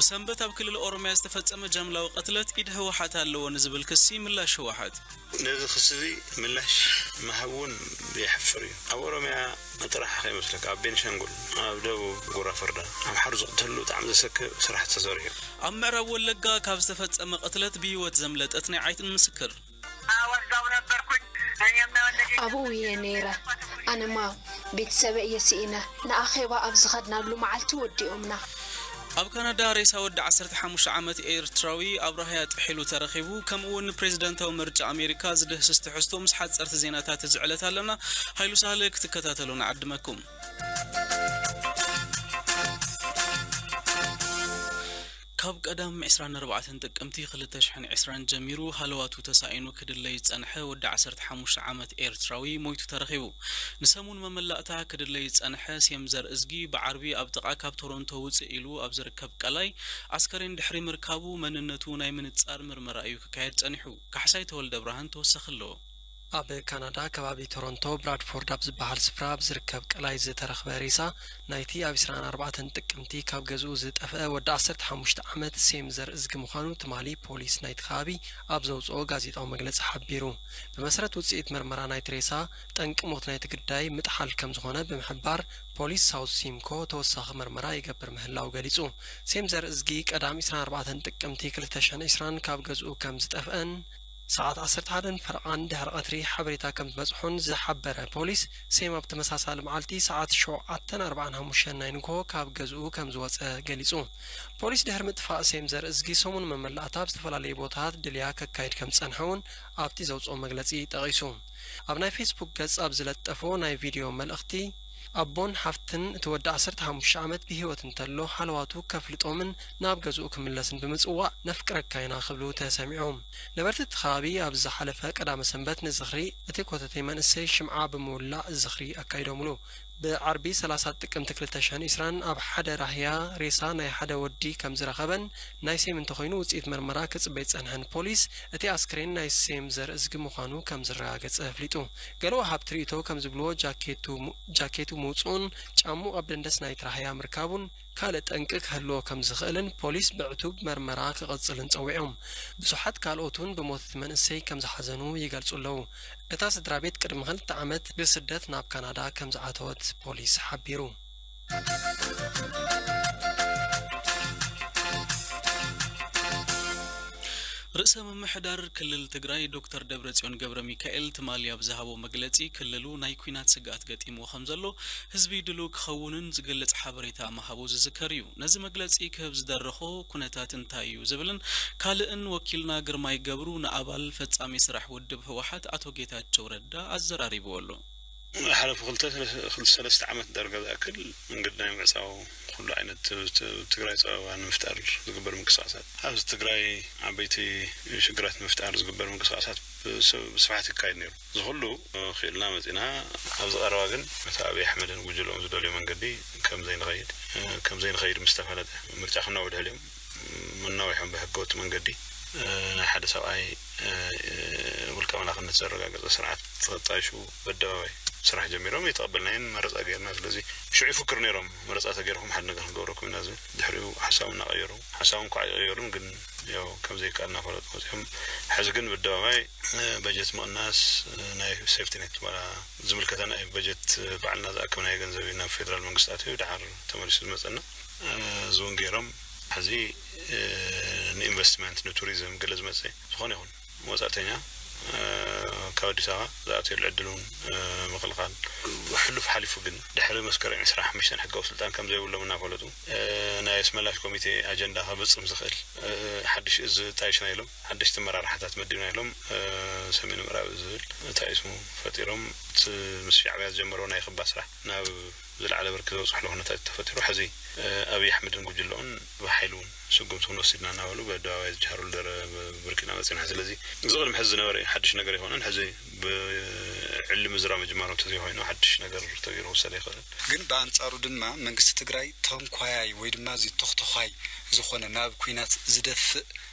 ሰንበት ኣብ ክልል ኦሮምያ ዝተፈጸመ ጃምላዊ ቅትለት ኢድ ህወሓት ኣለዎ ንዝብል ክሲ ምላሽ ህወሓት። ነዚ ክሲ እዚ ምላሽ ምሃብ እውን የሕፍር እዩ። ኣብ ኦሮምያ ጥራሕ ከይመስለካ፣ ኣብ ቤንሻንጉል፣ ኣብ ደቡብ፣ ጉራ ፈርዳ፣ ኣምሓሩ ዝቕተሉ ብጣዕሚ ዘሰክፍ ስራሕ ተሰሪሑ። ኣብ ምዕራብ ወለጋ ካብ ዝተፈጸመ ቅትለት ብህይወት ዘምለጠት ናይ ዓይኒ ምስክር። ኣብኡ እየ ነይረ። ኣነማ ቤተሰበይ እየ ስኢነ። ንኣኼባ ኣብ ዝኸድናሉ መዓልቲ ወዲኦምና። ኣብ ካናዳ ሬሳ ወዲ ዓሰርተ ሓሙሽተ ዓመት ኤርትራዊ ኣብ ራህያ ጥሒሉ ተረኺቡ። ከምኡ እውን ፕሬዚዳንታዊ ምርጫ ኣሜሪካ ዝድህስስ ትሕዝቶ ምስ ሓፀርቲ ዜናታት እዚ ዕለት ኣለና። ሃይሉ ሳህለ ክትከታተሉ ንዓድመኩም። ካብ ቀዳም ዕስራን ኣርባዕተን ጥቅምቲ ክልተ ሽሕን ዕስራን ጀሚሩ ሃለዋቱ ተሳኢኑ ክድለይ ዝጸንሐ ወዲ ዓሰርተ ሓሙሽተ ዓመት ኤርትራዊ ሞይቱ ተረኺቡ። ንሰሙን መመላእታ ክድለይ ዝጸንሐ ሴም ዘርእዝጊ ብዓርቢ ኣብ ጥቓ ካብ ቶሮንቶ ውጽእ ኢሉ ኣብ ዝርከብ ቀላይ ኣስከሬን ድሕሪ ምርካቡ መንነቱ ናይ ምንጻር ምርመራ እዩ ክካየድ ጸኒሑ። ካሕሳይ ተወልደብርሃን ተወሳኺ ኣለዎ። ኣብ ካናዳ ከባቢ ቶሮንቶ ብራድፎርድ ኣብ ዝበሃል ስፍራ ኣብ ዝርከብ ቀላይ ዝተረኽበ ሬሳ ናይቲ ኣብ ዕስራን ኣርባዕተን ጥቅምቲ ካብ ገዝኡ ዝጠፍአ ወዲ ዓሰርተ ሓሙሽተ ዓመት ሴም ዘርእዝጊ ምዃኑ ትማሊ ፖሊስ ናይቲ ከባቢ ኣብ ዘውፅኦ ጋዜጣዊ መግለፂ ሓቢሩ። ብመሰረት ውፅኢት መርመራ ናይቲ ሬሳ፣ ጠንቂ ሞት ናይቲ ግዳይ ምጥሓል ከም ዝኾነ ብምሕባር፣ ፖሊስ ሳውት ሲምኮ ተወሳኺ መርመራ ይገብር ምህላው ገሊፁ። ሴም ዘርእዝጊ ቀዳም ዕስራን ኣርባዕተን ጥቅምቲ ክልተ ሽሕን ዕስራን ካብ ገዝኡ ከም ዝጠፍአን፣ ሰዓት ዓሰርተ ሓደን ፈረቓን ድሕሪ ቀትሪ ሓበሬታ ከም ዝበጽሖን ዝሓበረ ፖሊስ፣ ሴም ኣብ ተመሳሳሊ መዓልቲ ሰዓት ሸውዓተን ኣርባዓን ሓሙሽተን ናይ ንግሆ ካብ ገዝኡ ከም ዝወጸ ገሊጹ። ፖሊስ ድሕሪ ምጥፋእ ሴም ዘርእዝጊ ሰሙን መመላእታ ኣብ ዝተፈላለዩ ቦታታት ድልያ ከካይድ ከም ዝጸንሐ እውን ኣብቲ ዘውጽኦ መግለጺ ጠቒሱ። ኣብ ናይ ፌስቡክ ገጽ ኣብ ዝለጠፎ ናይ ቪድዮ መልእኽቲ፣ ኣቦን ሓፍትን እቲ ወዲ ዓሰርተ ሓሙሽተ ዓመት ብህይወት እንተሎ፣ ሃለዋቱ ከፍልጦምን ናብ ገዝኡ ክምለስን ብምጽዋዕ፣ ነፍቅረካ ኢና ክብሉ ተሰሚዖም። ነበርቲ እቲ ከባቢ፣ ኣብ ዝሓለፈ ቀዳመ ሰንበት ንዝኽሪ እቲ ኮተቴ መንእሰይ ሽምዓ ብምውላዕ ዝኽሪ ኣካይዶምሉ። ብዓርቢ ሰላሳ ጥቅምቲ ክልተ ሽሕን ዕስራን ኣብ ሓደ ራህያ ሬሳ ናይ ሓደ ወዲ ከም ዝረኸበን፣ ናይ ሴም እንተኾይኑ ውጽኢት መርመራ ክጽበይ ዝጸንሐን ፖሊስ፣ እቲ ኣስክሬን ናይ ሴም ዘርእዝጊ ምዃኑ ከም ዝረጋገጸ ኣፍሊጡ። ገለ ወሃብቲ ርእይቶ ከም ዝብልዎ፣ ጃኬቱ ሙ-፣ ጃኬቱ ምውጽኡን ጫምኡ ኣብ ደንደስ ናይቲ ራህያ ምርካቡን ካልእ ጠንቂ ክህልዎ ከም ዝኽእልን ፖሊስ ብዕቱብ መርመራ ክቕጽልን ጸዊዖም። ብዙሓት ካልኦት እውን ብሞት እቲ መንእሰይ ከም ዝሓዘኑ ይገልጹ ኣለዉ። እታ ስድራ ቤት ቅድሚ ክልተ ዓመት ብስደት ናብ ካናዳ ከም ዝኣተወት ፖሊስ ሓቢሩ። ርእሰ ምምሕዳር ክልል ትግራይ ዶክተር ደብረጽዮን ገብረ ሚካኤል ትማሊ ኣብ ዝሃቦ መግለጺ፣ ክልሉ ናይ ኲናት ስግኣት ገጢምዎ ከም ዘሎ ህዝቢ ድሉው ክኸውንን ዝገልጽ ሓበሬታ ምሃቡ ዝዝከር እዩ። ነዚ መግለጺ ክህብ ዝደረኾ ኩነታት እንታይ እዩ ዝብልን ካልእን ወኪልና ግርማይ ገብሩ ንኣባል ፈጻሚ ስራሕ ውድብ ህወሓት ኣቶ ጌታቸው ረዳ ኣዘራሪብዎ ኣሎ። ዝሓለፉ ክልተ ሰለስተ ዓመት ዳርጋ ዝኣክል መንገዲ ናይ ምዕፃው፣ ኩሉ ዓይነት ትግራይ ፀበባ ንምፍጣር ዝግበር ምንቅስቃሳት፣ ኣብዚ ትግራይ ዓበይቲ ሽግራት ንምፍጣር ዝግበር ምንቅስቃሳት ብስፋሕት ይካየድ ነይሩ። እዚ ኩሉ ክኢልና መፂና፣ ኣብዚ ቀረባ ግን እቲ ኣብይ ኣሕመድን ጉጅለኦም ዝደልዮ መንገዲ ከም ዘይንኸይድ ከም ዘይንኸይድ ምስ ተፈለጠ፣ ምርጫ ክናወድ ደልዮም መናዊሖም ብሕገወጥ መንገዲ ናይ ሓደ ሰብኣይ ውልቀ መላኽነት ዘረጋገፀ ስርዓት ተጣይሹ በደባባይ ስራሕ ጀሚሮም። የተቐበልናዮን መረፃ ገይርና። ስለዚ ሽዑ ይፍክሩ ነይሮም፣ መረፃ ተገይርኩም ሓደ ነገር ክንገብረኩም ኢና ዝብል። ድሕሪኡ ሓሳቦም እናቐየሩ፣ ሓሳቦም እኳ ኣይቐየሩን፣ ግን ያው ከም ዘይከኣል እናፈለጡ መፂኦም። ሕዚ ግን በደባባይ በጀት ምቕናስ፣ ናይ ሴፍቲ ኔት ዋላ ዝምልከተና እዩ። በጀት ባዕልና ዝኣከብናዮ ገንዘብ እዩ ናብ ፌደራል መንግስቲ ኣትዩ ደሓር ተመሊሱ ዝመፀና። እዚ እውን ገይሮም ሕዚ ንኢንቨስትመንት ንቱሪዝም ገለ ዝመፀ ዝኾነ ይኹን ወፃእተኛ ካብ ኣዲስ ኣበባ ዝኣትየሉ ዕድል እውን ምኽልኻል። ሕሉፍ ሓሊፉ ግን ድሕሪ መስከረም ዕስራን ሓሙሽተን ሕጋዊ ስልጣን ከም ዘይብሎም እናፈለጡ ናይ ኣስመላሽ ኮሚቴ ኣጀንዳ ከብፅም ዝኽእል ሓድሽ እዝ ጣይሽና ኢሎም ሓደሽቲ ኣመራርሓታት መዲብና ኢሎም ሰሜን ምዕራብ ዝብል እንታይ ስሙ ፈጢሮም እቲ ምስ ሻዕብያ ዝጀመረው ናይ ክባ ስራሕ ናብ ዝለዓለ ብርኪ ዘብፅሕሉ ኩነታት ተፈጢሩ። ሕዚ ኣብይ ኣሕመድን ጉጅለኡን ብሓይሊ እውን ስጉምቲ ክንወስድ ኢና እናበሉ ብኣደባባይ ዝጀሃርሉ ደረ ብርኪ ኢና መፂና። ስለዚ እዚ ቅድሚ ሕዚ ዝነበረ እዩ፣ ሓድሽ ነገር ኣይኮነን። ሕዚ ብዕሊ ምዝራ ምጅማሮም ተዘይኮይኑ ሓድሽ ነገር ተገይሩ ክውሰድ ኣይኽእልን። ግን ብኣንፃሩ ድማ መንግስቲ ትግራይ ተንኳያይ ወይ ድማ እዚ ተኽተዃይ ዝኾነ ናብ ኲናት ዝደፍእ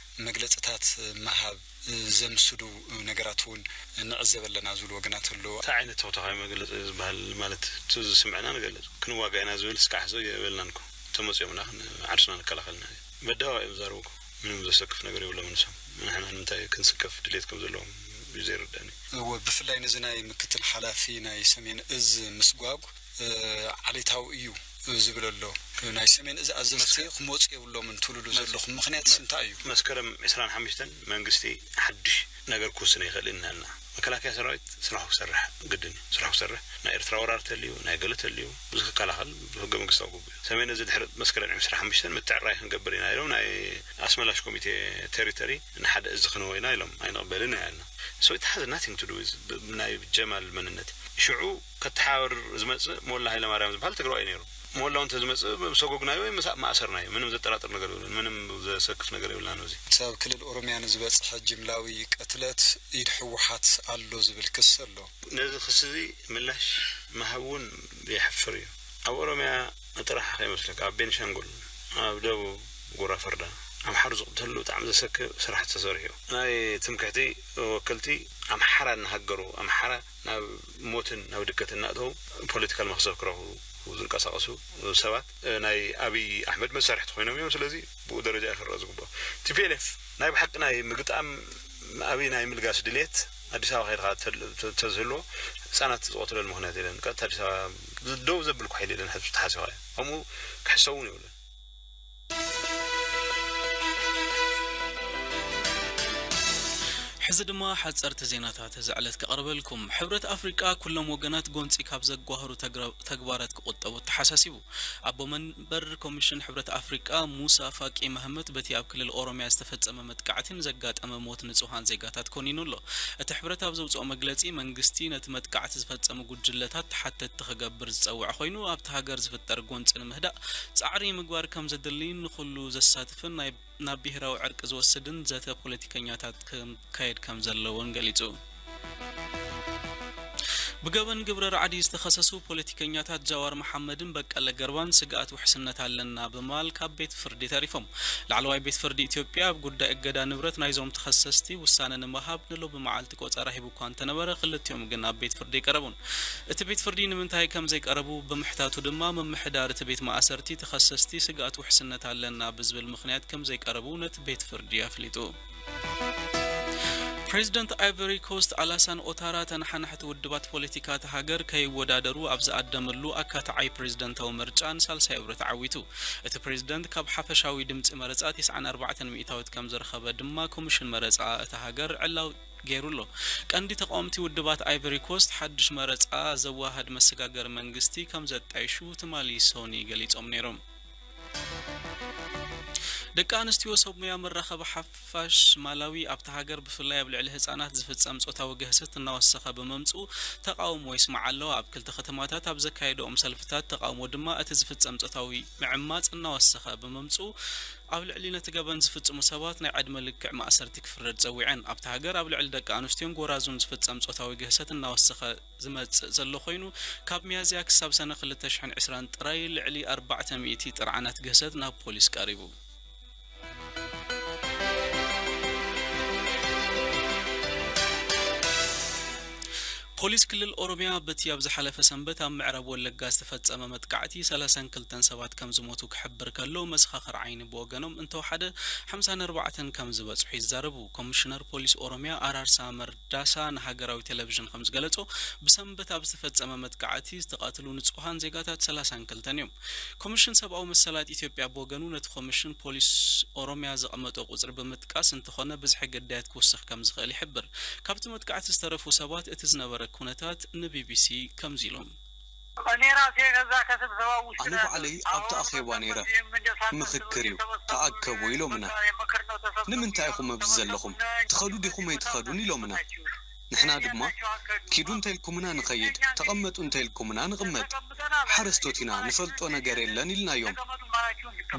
መግለፅታት ምሃብ ዘምስሉ ነገራት እውን ንዕዘብ ኣለና ዝብሉ ወገናት ኣለዉ። እንታይ ዓይነት ተኽተዃይ መግለፂ ዝበሃል ማለት እቲ ዝስምዐና ንገልፅ፣ ክንዋጋእ ኢና ዝብል እስካዕ ሕዚ የብልናን እኮ። ተመፂኦምና ዓርስና ንከላኸልና በደዋ እዮም ዝዛረቡ እኮ። ምንም ዘሰክፍ ነገር የብሎም። ንሶም ንሕና ንምንታይ ክንስከፍ ድሌት ከም ዘለዎም እዩ ዘይርዳኒ። እወ፣ ብፍላይ ነዚ ናይ ምክትል ሓላፊ ናይ ሰሜን እዝ ምስጓግ፣ እ፣ ዓሌታዊ እዩ ዝብል ኣሎ። ናይ ሰሜን እዝ ኣዘዝቲ ክመፁ የብሎምን ትብልሉ ዘለኹም ምኽንያት እንታይ እዩ? መስከረም ዕስራን ሓሙሽተን መንግስቲ ሓድሽ ነገር ክውስን ይኽእል ኢና ኢልና። መከላከያ ሰራዊት ስራሑ ክሰርሕ ግድን እዩ። ስራሑ ክሰርሕ፣ ናይ ኤርትራ ወራር ተልዩ፣ ናይ ገለ ተልዩ፣ እዚ ክከላኸል ብህገ መንግስታዊ ግቡእ እዩ። ሰሜን እዚ ድሕሪ መስከረም ዕስራን ሓሙሽተን ምትዕራይ ክንገብር ኢና ኢሎም፣ ናይ ኣስመላሽ ኮሚቴ ቴሪቶሪ ንሓደ እዚ ክንህቦ ኢና ኢሎም፣ ኣይንቕበልን ኢና ኢልና። So it has nothing to do with ናይ ጀማል መንነት። ሽዑ ከተሓባብር ዝመጽእ ሞላ ሃይለማርያም ዝበሃል ትግራዋይ ነይሩ። ሞላ እንተ ዝመጽእ ሰጎግናዮ ወይ ምሳእ ማእሰርናዮ። ምንም ዘጠራጥር ነገር የብሉን። ምንም ዘሰክፍ ነገር የብልናን ኣብዚ። ኣብ ክልል ኦሮሚያ ንዝበጽሐ ጅምላዊ ቅትለት ኢድ ህወሓት ኣሎ ዝብል ክሲ ኣሎ። ነዚ ክሲ እዚ ምላሽ ምሃብ እውን የሕፍር እዩ። ኣብ ኦሮሚያ ጥራሕ ከይመስለካ፣ ኣብ ቤንሻንጉል፣ ኣብ ደቡብ ጉራ ፈርዳ ኣምሓሩ ዝቕተሉ ብጣዕሚ ዘሰክፍ ስራሕ ተሰሪሑ። ናይ ትምክሕቲ ወከልቲ ኣምሓራ እናሃገሩ፣ ኣምሓራ ናብ ሞትን ናብ ድቀትን እናእተዉ ፖለቲካል መኽሰብ ክረኽቡ ዝንቀሳቐሱ ሰባት፣ እ፣ ናይ ኣብይ ኣሕመድ መሳርሕቲ ኮይኖም እዮም። ስለዚ ብኡ ደረጃ እዩ ክረአ ዝግብኦ። ቲ ፒ ኤል ኤፍ ናይ ብሓቂ ናይ ምግጣም ኣብይ ናይ ምልጋስ ድሌት ኣዲስ ኣበባ ከይድካ ተል-፣ ተ-፣ ተዝህልዎ ህፃናት ዝቐትለሉ ምኽንያት የለን። ቀጥታ ኣዲስ ኣበባ ደው ዘብል እኮ ሓይሊ የለን። ሕዚ ተሓሲብካዮ ከምኡ ክሕሰብ እውን የብሉን። ሕዚ ድማ ሓፀርቲ ዜናታት እዚ ዕለት ከቕርበልኩም። ሕብረት ኣፍሪቃ ኩሎም ወገናት ጎንፂ ካብ ዘጓህሩ ተግራ-፣ ተግባራት ክቑጠቡ ተሓሳሲቡ። ኣቦ መንበር ኮሚሽን ሕብረት ኣፍሪቃ ሙሳ ፋቂ ማህመት በቲ ኣብ ክልል ኦሮሚያ ዝተፈጸመ መጥቃዕቲን ዘጋጠመ ሞት ንጹሃን ዜጋታት ኮኒኑ ኣሎ። እቲ ሕብረት ኣብ ዘውጽኦ መግለጺ፣ መንግስቲ ነቲ መጥቃዕቲ ዝፈጸሙ ጉጅለታት ተሓተትቲ ክገብር ዝጸውዐ ኮይኑ፣ ኣብቲ ሃገር ዝፍጠር ጎንጺ ንምህዳእ ጻዕሪ ምግባር ከም ዘድሊ ንኹሉ ዘሳትፍን ናይ ናብ ብሄራዊ ዕርቂ ዝወስድን ዘተ ፖለቲከኛታት ክካየድ ከም ዘለዎን ገሊጹ። ብገበን ግብረ ራዕዲ ዝተኸሰሱ ፖለቲከኛታት ጃዋር መሓመድን በቀለ ገርባን ስግኣት ውሕስነት ኣለና ብምባል ካብ ቤት ፍርዲ ተሪፎም። ላዕለዋይ ቤት ፍርዲ ኢትዮጵያ ኣብ ጉዳይ እገዳ ንብረት ናይዞም ተኸሰስቲ ውሳነ ንምሃብ ንሎሚ መዓልቲ ቆጸራ ሂቡ እኳ እንተነበረ፣ ክልቲኦም ግን ኣብ ቤት ፍርዲ ኣይቀረቡን። እቲ ቤት ፍርዲ ንምንታይ ከም ዘይቀረቡ ብምሕታቱ ድማ፣ ምምሕዳር እቲ ቤት ማእሰርቲ ተኸሰስቲ ስግኣት ውሕስነት ኣለና ብዝብል ምኽንያት ከም ዘይቀረቡ ነቲ ቤት ፍርዲ ኣፍሊጡ። ፕሬዚደንት ኣይቨሪ ኮስት ኣላሳን ኦታራ ተነሓናሕቲ ውድባት ፖለቲካ እታ ሃገር ከይወዳደሩ ኣብ ዝኣደመሉ ኣካታዓይ ፕሬዚደንታዊ ምርጫ ንሳልሳይ እብሪ ተዓዊቱ። እቲ ፕሬዚደንት ካብ ሓፈሻዊ ድምፂ መረፃ ተስዓን ኣርባዕተን ሚእታዊት ከም ዝረኸበ ድማ ኮሚሽን መረፃ እታ ሃገር ዕላው ገይሩ ኣሎ። ቀንዲ ተቃወምቲ ውድባት ኣይቨሪ ኮስት ሓድሽ መረፃ ዘወሃህድ መሰጋገሪ መንግስቲ ከም ዘጣይሹ ትማሊ ሶኒ ገሊፆም ነይሮም። ደቂ ኣንስትዮ ሰብ ሞያ መራኸቢ ሓፋሽ ማላዊ ኣብታ ሃገር ብፍላይ ኣብ ልዕሊ ህጻናት ዝፍጸም ጾታዊ ግህሰት እናወሰኸ ብምምጽኡ ተቃውሞ ይስማዕ ኣሎ። ኣብ ክልተ ከተማታት ኣብ ዘካየደኦም ሰልፍታት ተቃውሞ ድማ እቲ ዝፍጸም ጾታዊ ምዕማጽ እናወሰኸ ብምምጽኡ ኣብ ልዕሊ ነቲ ገበን ዝፍጽሙ ሰባት ናይ ዕድመ ልክዕ ማእሰርቲ ክፍረድ ጸዊዐን። ኣብታ ሃገር ኣብ ልዕሊ ደቂ ኣንስትዮን ጎራዙን ዝፍጸም ጾታዊ ግህሰት እናወሰኸ ዝመጽእ ዘሎ ኮይኑ፣ ካብ ሚያዝያ ክሳብ ሰነ ክልተ ሽሕን ዕስራን ጥራይ ልዕሊ ኣርባዕተ ሚእቲ ጥርዓናት ግህሰት ናብ ፖሊስ ቀሪቡ። ፖሊስ ክልል ኦሮሚያ በቲ ኣብ ዝሓለፈ ሰንበት ኣብ ምዕራብ ወለጋ ዝተፈጸመ መጥቃዕቲ ሰላሳን ክልተን ሰባት ከም ዝሞቱ ክሕብር ከሎ፣ መሰኻኽር ዓይኒ ብወገኖም እንተወሓደ ሓምሳን ኣርባዕተን ከም ዝበጽሑ ይዛረቡ። ኮሚሽነር ፖሊስ ኦሮሚያ ኣራርሳ መርዳሳ ንሃገራዊ ቴሌቪዥን ከም ዝገለጾ፣ ብሰንበት ኣብ ዝተፈጸመ መጥቃዕቲ ዝተቐትሉ ንጹሃን ዜጋታት ሰላሳን ክልተን እዮም። ኮሚሽን ሰብኣዊ መሰላት ኢትዮጵያ ብወገኑ፣ ነቲ ኮሚሽን ፖሊስ ኦሮሚያ ዘቐመጦ ቁጽሪ ብምጥቃስ እንተኾነ፣ ብዝሒ ግዳያት ክውስኽ ከም ዝኽእል ይሕብር። ካብቲ መጥቃዕቲ ዝተረፉ ሰባት እቲ ዝነበረ ኩነታት ንቢቢሲ ከምዚ ኢሎም። እኔ ራሴ ከዛ ከስብሰባ ውስጥ አነ ባዕለይ ኣብቲ ኣኼባ ነይረ። ምኽክር እዩ፣ ተኣከቡ ኢሎምና። ንምንታይ ኢኹም ኣብዚ ዘለኹም? ትኸዱ ዲኹም ኣይትኸዱን ኢሎምና። ንሕና ድማ፣ ኪዱ እንተኢልኩምና ንኸይድ፣ ተቐመጡ እንተኢልኩምና ንቕመጥ። ሓረስቶት ኢና፣ ንፈልጦ ነገር የለን ኢልናዮም።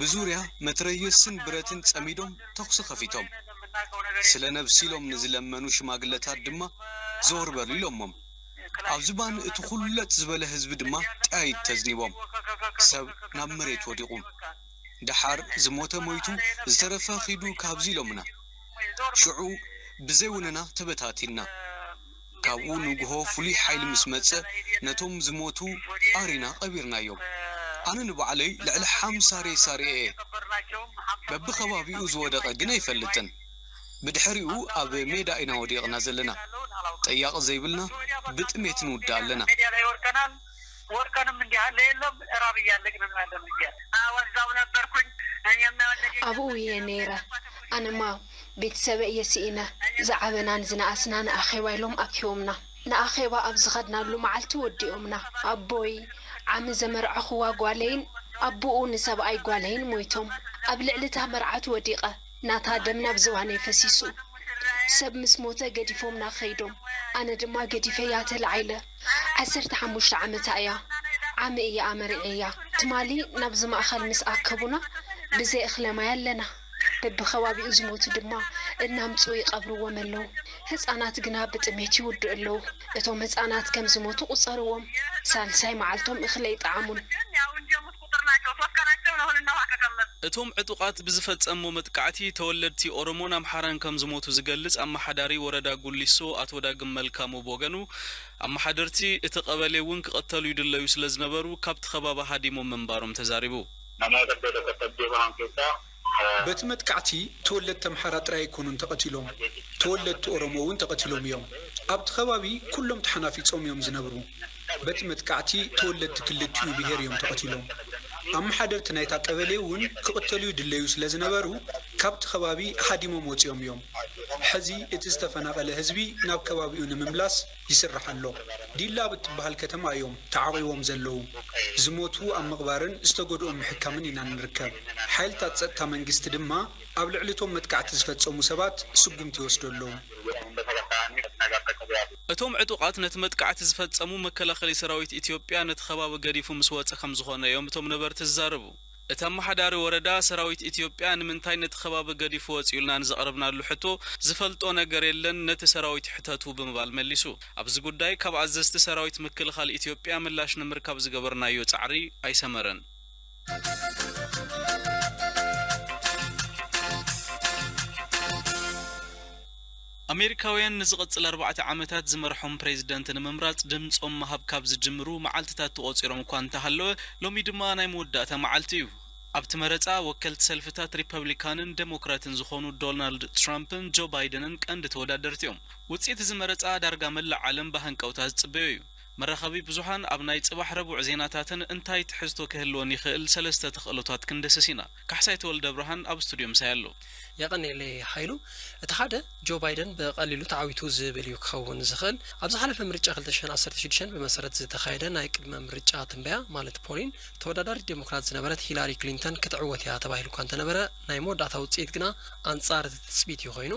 ብዙርያ መትረየስን ብረትን ጸሚዶም ተኹሲ ከፊቶም። ስለ ነብሲ ኢሎም ንዝለመኑ ሽማግለታት ድማ፣ ዘወር በሉ ኢሎሞም። ኣብ ዝባን እቲ ኩለት ዝበለ ህዝቢ ድማ ጠያይት ተዝኒቦም፣ ሰብ ናብ መሬት ወዲቑ። ደሓር ዝሞተ ሞይቱ፣ ዝተረፈ ኺዱ ካብዚ ኢሎምና። ሽዑ ብዘይ ውነና ተበታቲንና። ካብኡ ንግሆ ፍሉይ ሓይሊ ምስ መጸ፣ ነቶም ዝሞቱ ኣሪና ቀቢርናዮም። ኣነ ንባዕለይ ልዕሊ ሓምሳ ሬሳ ርእየ እየ። በብኸባቢኡ ዝወደቐ ግን ኣይፈልጥን። ብድሕሪኡ ኣብ ሜዳ ኢና ወዲቕና ዘለና። ጠያቒ ዘይብልና፣ ብጥሜት ንውዳእ ኣለና። ወድቀንም እንዲህ አለ የለም ራብ እያለቅን ነው ያለን። እዚያ አዎ እዛው ነበርኩኝ። እኔም ወለዴ ኣብኡ እየ ነይረ። ኣነማ ቤተሰበ እየ ስኢነ። ዝዓበናን ዝነኣስናን ኣኼባ ኢሎም ኣኪቦምና። ንኣኼባ ኣብ ዝኸድናሉ መዓልቲ ወዲኦምና። ኣቦይ፣ ዓሚ ዘመርዐኹዋ ጓለይን ኣቦኡ ንሰብኣይ ጓለይን ሞይቶም። ኣብ ልዕሊ እታ መርዓት ወዲቐ። ናታ ደም ናብ ዝባነይ ፈሲሱ። ሰብ ምስ ሞተ ገዲፎምና ከይዶም። ኣነ ድማ ገዲፈያ ተላዒለ። ዓሰርተ ሓሙሽተ ዓመታ እያ። ዓሚ እየ ኣመሪዐያ። ትማሊ ናብዚ ማእኸል ምስ ኣከቡና ብዘይ እኽለ ማይ ኣለና። በብኸባቢኡ ዝሞቱ ድማ እናምፅኡ ይቐብርዎም ኣለዉ። ህፃናት ግና ብጥሜት ይውድኡ ኣለዉ። እቶም ህፃናት ከም ዝሞቱ ቁፀርዎም። ሳልሳይ መዓልቶም እኽሊ ኣይጠዓሙን። ያው እንጀሙት ቁጥር ናቸው ሶስት ቀናቸው ነው እህልና ውሃ ከቀመሱ። እቶም ዕጡቓት ብዝፈጸምዎ መጥቃዕቲ ተወለድቲ ኦሮሞን ኣምሓራን ከም ዝሞቱ ዝገልጽ ኣመሓዳሪ ወረዳ ጉሊሶ ኣቶ ዳግም መልካሙ ብወገኑ፣ ኣመሓደርቲ እቲ ቀበሌ እውን ክቕተሉ ይድለዩ ስለ ዝነበሩ ካብቲ ከባቢ ሃዲሞም ምንባሮም ተዛሪቡ። namoota iddoo tokkotti ajjeefaman keessaa በቲ መጥቃዕቲ ተወለድቲ ኣምሓራ ጥራይ ኣይኮኑን ተቐቲሎም፣ ተወለድቲ ኦሮሞ እውን ተቐቲሎም እዮም። ኣብቲ ከባቢ ኩሎም ተሓናፊጾም እዮም ዝነብሩ። በቲ መጥቃዕቲ ተወለድቲ ክልቲኡ ብሄር እዮም ተቐቲሎም። ኣመሓደርቲ ናይታ ቀበሌ እውን ክቕተሉ ይድለዩ ስለ ዝነበሩ ካብቲ ከባቢ ሃዲሞም ወጺኦም እዮም። ሕዚ እቲ ዝተፈናቐለ ህዝቢ ናብ ከባቢኡ ንምምላስ ይስራሕ ኣሎ። ዲላ ብትበሃል ከተማ እዮም ተዓቒቦም ዘለዉ። ዝሞቱ ኣብ ምቕባርን ዝተጎድኡ ኣብ ምሕካምን ኢና ንርከብ። ሓይልታት ጸጥታ መንግስቲ ድማ ኣብ ልዕሊ እቶም መጥቃዕቲ ዝፈጸሙ ሰባት ስጉምቲ ይወስዱ ኣለዉ። እቶም ዕጡቓት ነቲ መጥቃዕቲ ዝፈጸሙ መከላኸሊ ሰራዊት ኢትዮጵያ ነቲ ከባቢ ገዲፉ ምስ ወጸ ከም ዝኾነ እዮም እቶም ነበርቲ ዝዛረቡ። እቲ ኣመሓዳሪ ወረዳ ሰራዊት ኢትዮጵያ ንምንታይ ነቲ ከባቢ ገዲፉ ወጺኡ ኢልና ንዘቕረብናሉ ሕቶ ዝፈልጦ ነገር የለን፣ ነቲ ሰራዊት ሕተቱ ብምባል መሊሱ። ኣብዚ ጉዳይ ካብ ኣዘዝቲ ሰራዊት ምክልኻል ኢትዮጵያ ምላሽ ንምርካብ ዝገበርናዮ ጻዕሪ ኣይሰመረን። ኣሜሪካውያን ንዝቐጽል ኣርባዕተ ዓመታት ዝመርሖም ፕሬዝደንት ንምምራጽ ድምጾም ምሃብ ካብ ዝጅምሩ መዓልትታት ተቖጺሮም እኳ እንተሃለወ፣ ሎሚ ድማ ናይ መወዳእታ መዓልቲ እዩ። ኣብቲ መረጻ፣ ወከልቲ ሰልፍታት ሪፐብሊካንን ዴሞክራትን ዝኾኑ ዶናልድ ትራምፕን ጆ ባይደንን ቀንዲ ተወዳደርቲ እዮም። ውጽኢት እዚ መረጻ ዳርጋ መላእ ዓለም ብሃንቀውታ ዝጽበዮ እዩ። መራኸቢ ብዙሃን ኣብ ናይ ጽባሕ ረቡዕ ዜናታተን እንታይ ትሕዝቶ ክህልወን ይኽእል ሰለስተ ተኽእሎታት ክንድህስስ ኢና። ካሕሳይ ተወልደብርሃን ኣብ ስቱድዮ ምሳይ ኣሎ። የቐንየለይ ሃይሉ። እቲ ሓደ፣ ጆ ባይደን ብቐሊሉ ተዓዊቱ ዝብል እዩ ክኸውን ዝኽእል። ኣብ ዝሓለፈ ምርጫ ክልተ ሽሕን ዓሰርተ ሽዱሽተን ብመሰረት ዝተኻየደ ናይ ቅድመ ምርጫ ትንበያ ማለት ፖሊን፣ ተወዳዳሪት ዴሞክራት ዝነበረት ሂላሪ ክሊንተን ክትዕወት እያ ተባሂሉ እኳ እንተነበረ፣ ናይ መወዳእታ ውፅኢት ግና ኣንፃር እቲ ትፅቢት እዩ ኮይኑ።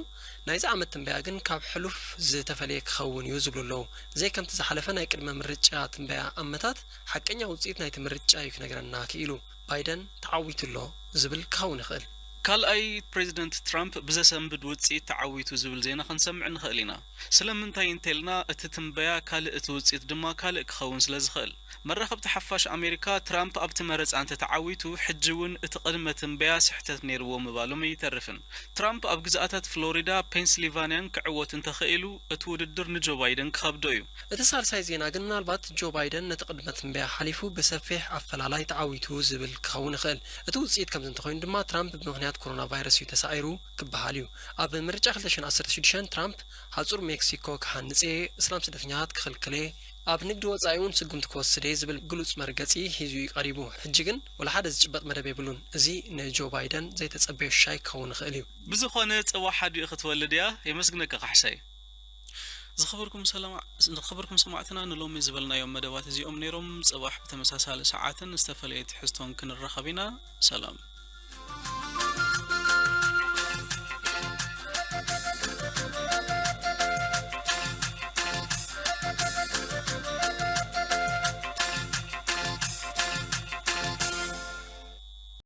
ናይዚ ዓመት ትንበያ ግን ካብ ሕሉፍ ዝተፈለየ ክኸውን እዩ ዝብሉ ኣለዉ። ዘይከምቲ ዝሓለፈ ናይ ቅድመ ምርጫ ትንበያ ኣመታት፣ ሓቀኛ ውፅኢት ናይቲ ምርጫ እዩ ክነግረና ክኢሉ። ባይደን ተዓዊቱ ኣሎ ዝብል ክኸውን ይኽእል። ካልኣይ፣ ፕሬዚደንት ትራምፕ ብዘሰንብድ ውፅኢት ተዓዊቱ ዝብል ዜና ክንሰምዕ ንኽእል ኢና። ስለምንታይ እንተልና፣ እቲ ትንበያ ካልእ እቲ ውፅኢት ድማ ካልእ ክኸውን ስለ ዝኽእል። መራኸብቲ ሓፋሽ ኣሜሪካ፣ ትራምፕ ኣብቲ መረፃ እንተተዓዊቱ፣ ሕጂ እውን እቲ ቅድመ ትንበያ ስሕተት ነይርዎ ምባሎም ኣይተርፍን። ትራምፕ ኣብ ግዝኣታት ፍሎሪዳ፣ ፔንስሊቫንያን ክዕወት እንተኽኢሉ፣ እቲ ውድድር ንጆ ባይደን ክኸብዶ እዩ። እቲ ሳልሳይ ዜና ግን ምናልባት ጆ ባይደን ነቲ ቅድመ ትንበያ ሓሊፉ ብሰፊሕ ኣፈላላይ ተዓዊቱ ዝብል ክኸውን ይኽእል። እቲ ውፅኢት ከምዚ እንተኾይኑ ድማ ትራምፕ ብምኽንያት ኮሮና ቫይረስ እዩ ተሳዒሩ ክበሃል እዩ። ኣብ ምርጫ ክልተ ሽሕን ዓሰርተ ሽዱሽተን ትራምፕ ሓፁር ሜክሲኮ ክሃንፅ እየ፣ እስላም ስደተኛታት ክኽልክል እየ፣ ኣብ ንግዲ ወፃኢ እውን ስጉምቲ ክወስድ እየ ዝብል ግሉፅ መርገፂ ሒዙ እዩ ቀሪቡ። ሕጂ ግን ወላ ሓደ ዝጭበጥ መደብ የብሉን። እዚ ንጆ ባይደን ዘይተፀበዮ ሽሻይ ክኸውን ይኽእል እዩ። ብዝኾነ ፅባሕ ሓዲኡ ክትወልድ እያ። የመስግነካ ካሕሳይ። ዝኸበርኩም ሰማዕትና ንሎሚ ዝበልናዮም መደባት እዚኦም ነይሮም። ፅባሕ ብተመሳሳሊ ሰዓትን ዝተፈለየ ትሕዝቶን ክንራኸብ ኢና። ሰላም።